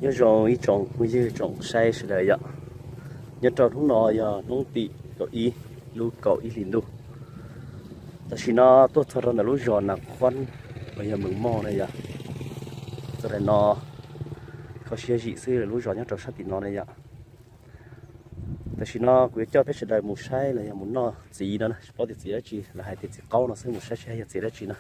Nyob zoo ib tsoom phooj ywg tsoom saib sawv daws yom. Nyob rau hnub no yog hnub tim kaum ib lub kaum ib hlis ntuj. Tam sim no tuaj txog rau ntawm lub zos Nas Khuab uas yog Mees Moj na yom. Txog ntawm no kho siab zim xwb, lub zos nyob rau sab tim no na yom. Tam sim no kuv yuav coj peb sawv daws mus saib los yog mus noj txiv no na, tsis paub tias txiv dab tsi, lawv hais tias txiv qaub no xwb, mus saib seb yog txiv dab tsi na.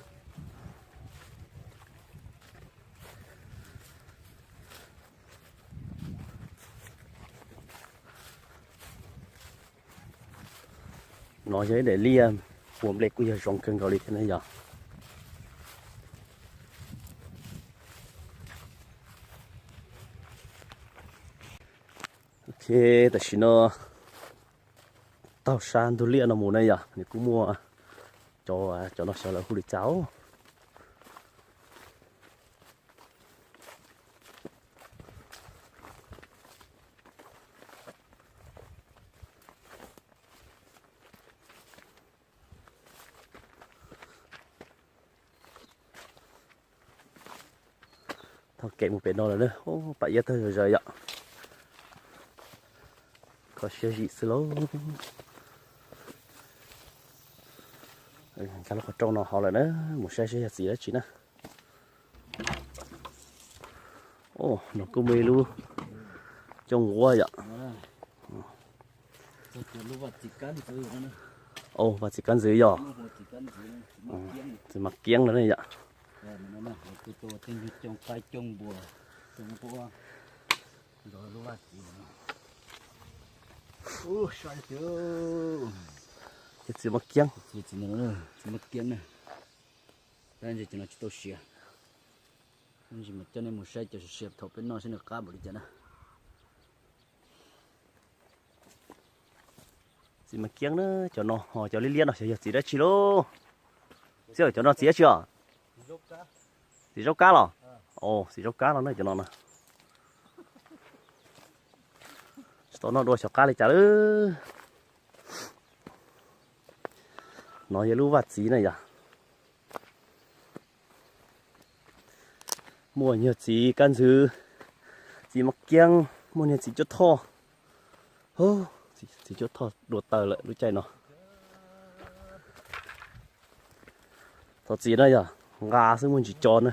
No yog ib daim liaj, ua nplej kuj yog zoo kawg nkaus li thiab na yom. Ok, tam sim no taug sab ntug liaj no mus na yom, nws kuj muaj cov, cov no xyov lawv hu li cas. Taug kev mus pem no lawm na, pam iab tawg zom zaws yom. Kho siab zim xwb lauj. Nkag lub qhov rooj no hauv lawm na, mus saib seb yog txiv dab tsi na. No kuj muaj ib lub cooj nquab yom. Vaj txiv kab ntxwv yog. Txiv Mas Kiab no ne yom. Yog txiv Mas Kiab. Txiv Mas Kiab na. Tab sis cov no tsis tau siav. Tab sis mas coj nej mus saib cov siav thaum peb noj seb nws qab npaum li cas na. Txiv Mas Kiab na, cov no ho cov liab liab no xyov yog txiv dab tsi lauj. Xyov cov no txiv dab tsi os? Txiv zaub kab los? Txiv zaub kab no na cov no na. Tsis tau noj dua xyov qab li cas lawm. No yog lub vaj txiv na yom. Muaj nyuag txiv kab ntxwv, txiv Mas Kiab, muaj niag txiv cuab thoj. Txiv cuab thoj dua taw lawm lub caij no. Thov txiv na yog nqa xwb muaj ntsis co na.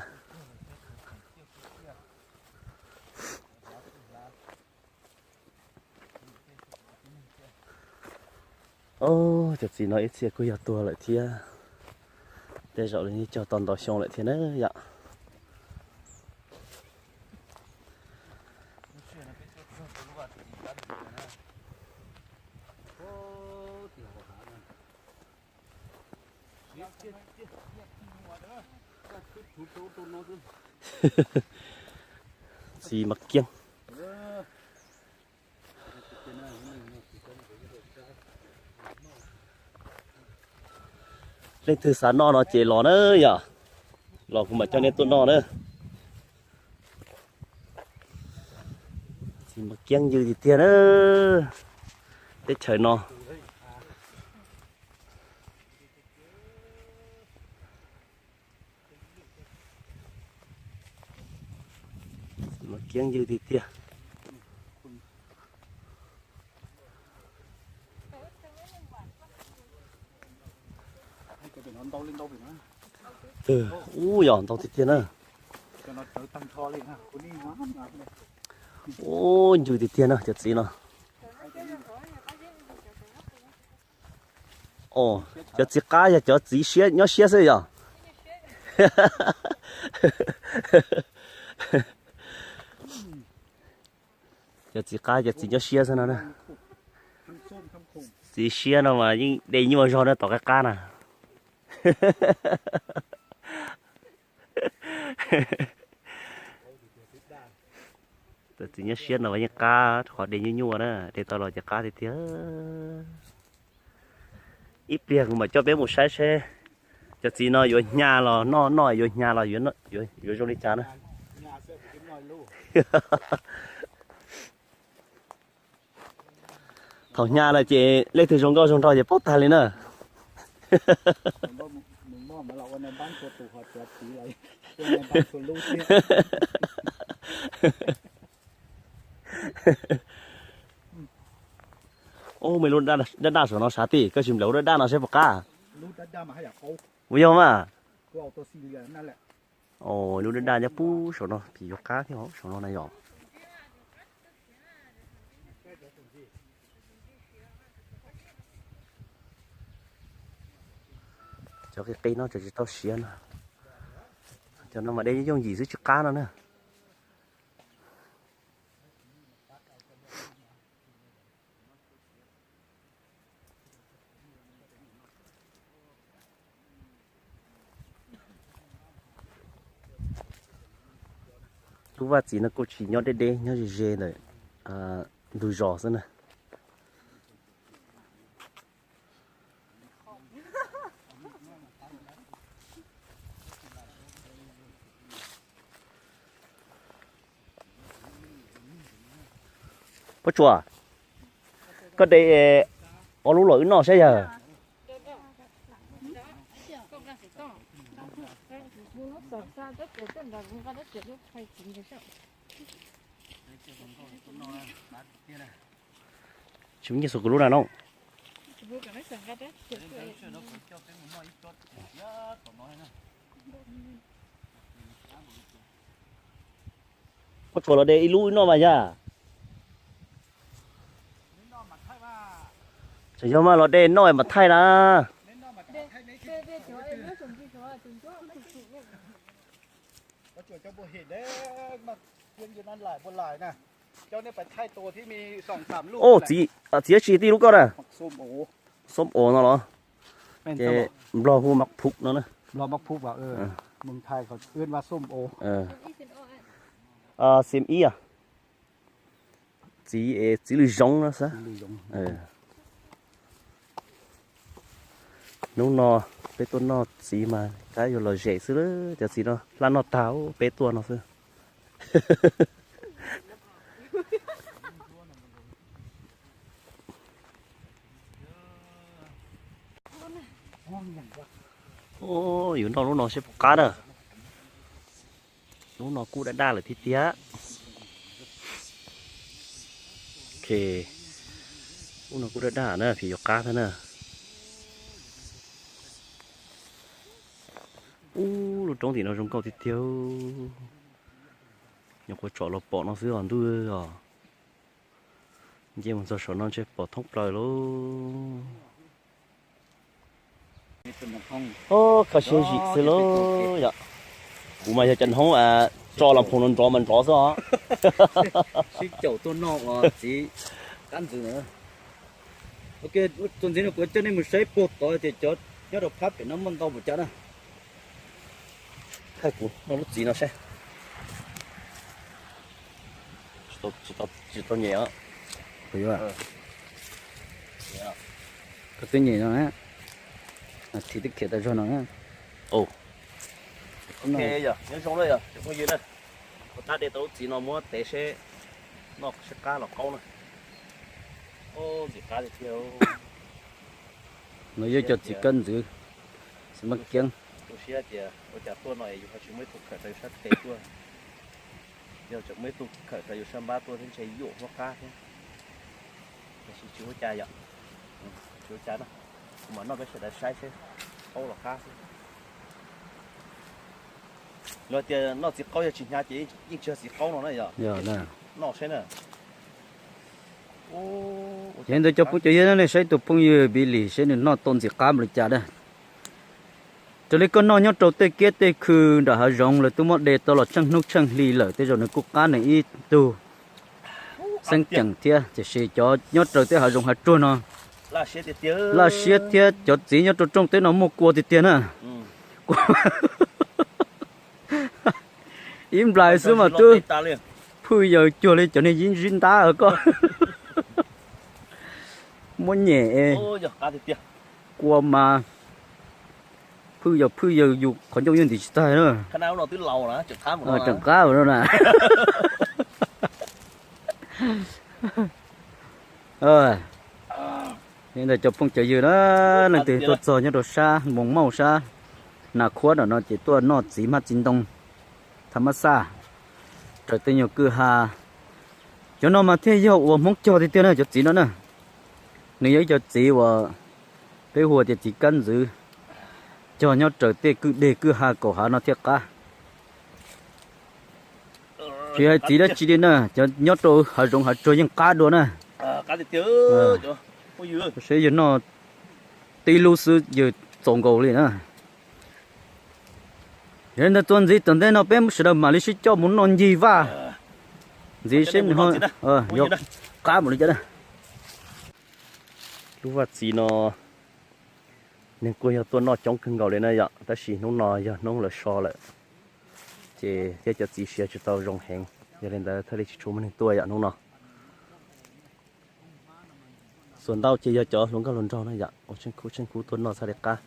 Cov txiv no ib txhia kuj yog tuag lawm thiab. Tej zaum li cog tau ntau xyoo lawm thiab na yom. Txiv Mas Kiab. Leej twg xav noj no ces los na yom. Los kuv mam coj nej tuaj noj na. Txiv Mas Kiab ywg tiag tiag na. Teb chaws no Mas Kiab ywg tiag tiag. Ub, yog ntau tiag tiag na. Ub, ywg tiag tiag na cov txiv no. Cov txiv qab yog cov txiv siab nyob siab xwb yog. Cov txiv qab cov txiv nyob siab xwb no na. Txiv siab no mas yeej de nyuaj zog na tom qab qab na. Cov txiv nyob siab no mas yeej qab qhov de nyuaj nyuaj na, de tau los ces qab tiag tiag. Ib pliag kuv mam coj peb mus saib seb cov txiv no yuav hnyav los noj, noj yuav hnyav los yuav zoo li cas na. Thaum hnyav lawm ces leej twg zoo nkauj zoo nraug ces paub tag li na. Mus moj mas los ua nai npab txhua tus ho txiav txiv lawm, ua nai npab txhua lub thiab. Lub daj daj saum no sav tij, koj sim nplawm lub daj daj no seb puas qab. Puas yog mas? Lub daj daj nyob pub saum no, phim yuav qab thiab saum no na yom. Cov qis qis no tseem tsis tau siav no. Cov no mas de yooj yim xwb tsis qab no na. Lub vaj txiv no kuj tsis nyob deb deb, nyob ze ze ntawm ntug zos xwb na. Pob Tsuas, koj de ob lub los wb noj saib yawg. Tsis muaj nyiaj xus kuv lub na no. Pob Tsuas los de ib lub noj mas yog. Tseem yog mas los de noj mas thaij na. Txiv, txiv tsis tij lub koj na. Xom os no los, ces Nplog hu mas phuv no na. Xim ib, txiv, txiv lws zoov no xwb. Hnub no peb tuaj noj txiv mas kab yuav lom zem xwb, cov txiv no hlab noj tag peb tuaj no xwb. Yuav noj lub no seb puas qab na. Lub no kuj daj daj lawm thiab tiag. Ok, lub no kuj daj daj na, phim yuav qab thiab na. Ub, lub roob tim no zoo nkauj tiag tiag. Nyuam qhuav tsom los pom no xwb os ntuj os. Nce mus txog saum no ntshe pom thoob plaws lauj. Ub, kho siab zim xwb lauj yom. Kuv mas yog cov noob tso las phoom no nrov mas nrov xwb os. Sib caum tuaj noj txiv qab ntxwv na. Ok, txuas ntxiv no kuv coj nej mus saib puag tod tias cov nyob rau phab pem no muaj ntau npaum cas na. Thaij kuv noj lub txiv no saib. Tsis tau nyem os. Koj twb nyem no na. Thim twb khiav tas zog no na. Nyob zoo na yom, cov phooj ywg na. Kuv tab de tau lub txiv no muab tev seb noj seb qab los qaub na. Ntxim qab tiag tiag. No yog cov txiv kab ntxwv, txiv maj kiab. Tu siab tias ua cas tuaj no yus ho tsis muaj ib tug khawm rau yus sab tes tuaj. Yog tseem muaj ib tug khawm rau yus sab npab tuaj thiab ntshe yuam huab qab thiab. Tiam sis tsis ua cas yom. Tsis ua cas na. Kuv mam noj peb sawv daws saib seb qaub los qab xwb. Luag tias noj txiv qaub yog tsis hnyav ces yeej tsis yog txiv qaub no na yom. Noj saib na. Ces ntawd cov phooj cov ywg, nej saib tus phooj ywg Npis Lis seb nws noj tau ntxim qab npaum li cas na. Raws li koj noj nyob rau tej kiab tej khw nram hav zoov lawv twb muab de tau los tsheej hnub tsheej hli lawm, tej zaum nws kuj qab nws ib tug xeeb ceem thiab, tiam sis cov nyob raws tej hav zoov hav tsuag no laj siab thiab. Cov txiv nyob rau rooj teb no muaj kua tiag tiag na. Ib nplais xwb mas twb phwj yaws cuag li cov niag yib ntsib ntab koj. Muab nyem kua mas phwj yaws phwj yaws yus qhov ncauj yeej ntim tsis tag na. Tseem qab no na. Ntawm cov phooj cov ywg na, leej twg tuaj txog nyob rau sab Moos Mauj sab Nas Khuab nram no ces tuaj noj txiv hmab txiv ntoo tham mab xaj raws tej nyuag kwj ha. Cov no mas thiaj yog uas Hmoob cog tiag tiag na cov txiv no na. Nws yog ib co txiv uas peb hu tias txiv kab ntxwv, cog nyob raws tej kwj deg kwj ha kaum hav no thiaj qab. Tsis hais txiv dab tsi li na, cov nyob rau hav zoov hav tsuag yeej qab dua na. Saib yawg noj tib lub xwb yawg txaus nkaus li na. Yog li ntawd txuas ntxiv tom ntej no peb sawv daws mam li sib coj mus noj ncig vaj ntxiv seb nws ho yuav qab mus li cas na. Lub vaj txiv no neeg kuj yog tuaj noj coob kawg nkaus li na yom, tab sis hnub no yog hnub lawv so lawm, ces thiab cov txiv siav tsis tau zoo heev, yog li ntawd thiaj li tsis tshua muaj neeg tuaj yom hnub no. Xuas ntau ces yog cov hluas nkauj hluas nraug na yom, ua tsheej khub tsheej khub tuaj noj txhaj li qab,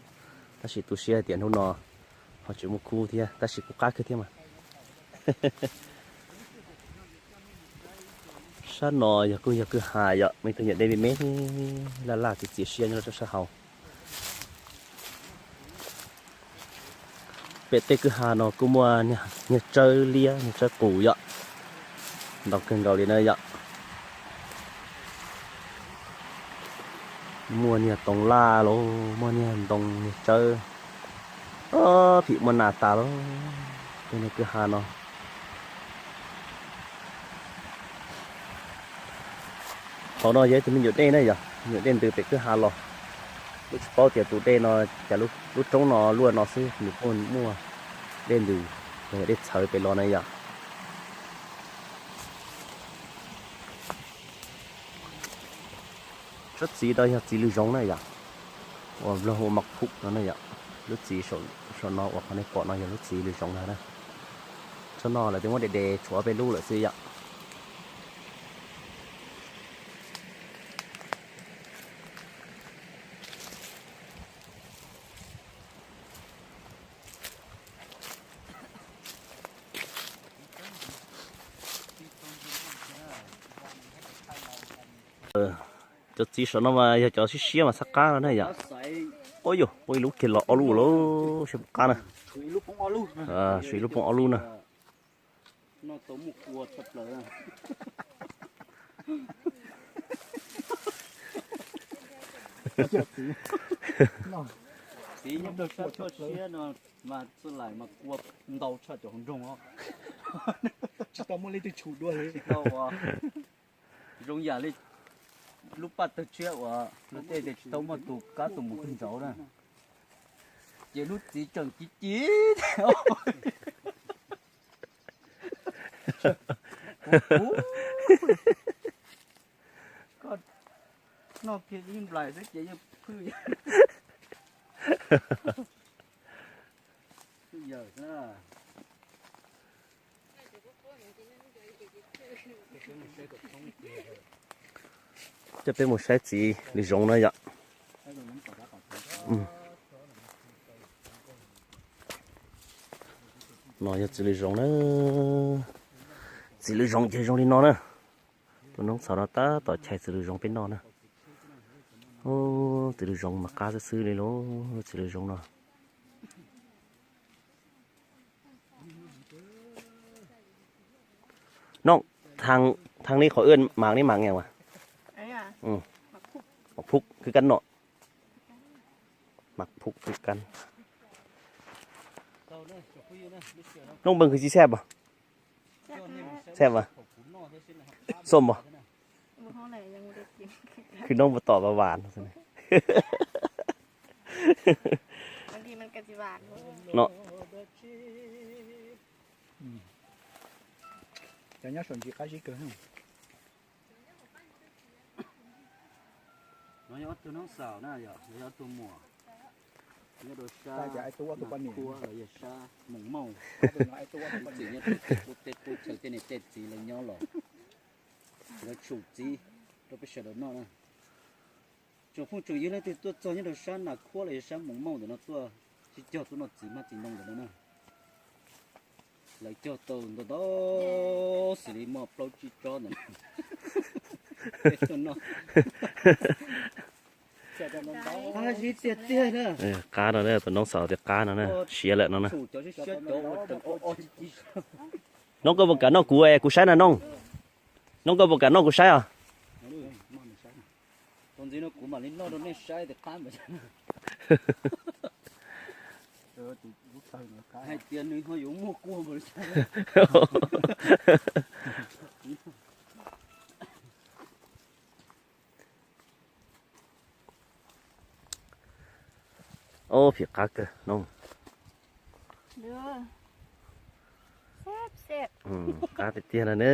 tab sis tu siab hais tias hnub no ho tsis muaj khub thiab, tab sis kuj qab kawg thiab mas. Sab no yog kuj yog kwj ha yom, me tug nyuam dej me me laj laj txias txias siab nyob rau sab hauv. Pem tej kwj ha no kuj muaj niag tsawb liab niag tsawb qus yom, ntau kawg nkaus li na yom. Muaj niag toov laj los muaj niag ntoo niag tsawb, phim muaj nas tas lawm tej niag kwj ha no. Qhov no yog ib tug me nyuam dej na yom, me nyuam dej ntws pem kwj ha los. Kuj tsis paub tias tus dej no cas lub roob no luaj no xwb nws kuj muaj dej ntws, dej txhawv pem los na yom. Tsob txiv no yog txiv lws zoov na yom, uas nplog hu mas phuj no na yom. Lub txiv saum no uas qhov nej pom no yog lub txiv lws zoov na. Tsob no lawv twb muab de de tshuav peb lub lawm xwb yom. Cov txiv saum no mas yog cov siab siab mas txhaj qab no na yom. Ua yuav ua ib lub kiag los ob lub lawm seb puas qab na. Sib lub poob ob lub na. Txiv nyob rau sab toj siab no mas txhaj li mas kua ntau tshaj cov hauv nroog os. Tsis tau muaj leej twg tshum dua li. Zoo yam li lub paj tawg tshiab uas luag tej tias tsis tau muaj tus kab tus mus tawg ntsauv na, ces lub txiv tseem ci ci. Koj noj kiag ib nplais xwb ces yeej phwj. Yawm na. Coj peb mus saib txiv lws zoov na yom. No yog txiv lws zoov na. Txiv lws zoov ces zoo li no na. Tus noob txhaum no tab tom chais txiv lws zoov peb noj na. Txiv lws zoov mas qab xwb xwb li lauj, txiv lws zoov no. Noj, thang li qhov wb mam li mam nge as. Mas phuj kwv kab no. Mas phuj kwv kab. Noj npeeg kwv txiv xej pom. Xej mas. Xom pom. Khwv noob puas tom vas vas no. Cov nyob saum ntsis qab zib kawg. No yog ob tug noob xaus na yom, no yog ob tug muam. Nyob rau sab Nam Khuab los yog sab Moos Mauj. Txiv nyob rau tej qub tej qub chaw tej niam tej txiv lawv nyob los lawv tshum txiv rau peb sawv daws noj na. Tsoom phooj tsoom ywg leej twg tuaj txog nyob rau sab Nam Khuab los yog sab Moos Mauj ntawm no tuaj sib cog tuaj noj txiv hmab txiv ntoo ntawm no na. Lawv cog tau ntau ntau xws li muaj plaub tsib tsob ntawm no. Qab no, tus noob xaus tias qab no na, siav lawm no na. Noob koj puas kam noj kuv, kuv saib na noob. Noob koj puas kam noj kuv saib os. Txiv no kuv mam li noj rau nej saib tias qab npaum cas. Hais tias nws ho yuav muaj kuaj npaum li cas. Ob, phim qab kawg no. Qab tiag tiag no ne.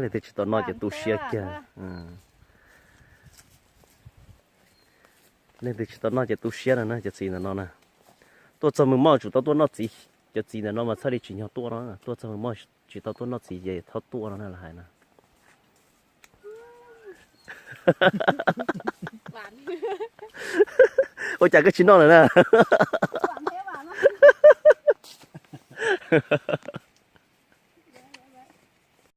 Leej twg tsis tau noj ces tu siab kiag. Leej twg tsis tau noj ces tu siab no na, cov txiv ntawm no na. Tuaj txog Moos Moj tsum tau tuaj noj txiv, cov txiv ntawm no mas txhaj li tsim nyog tuaj no, tuaj txog Moos Moj tsis tau tuaj noj txiv ces txhob tuaj no na, lawv hais no. Ua cas koj tsis noj lawm na?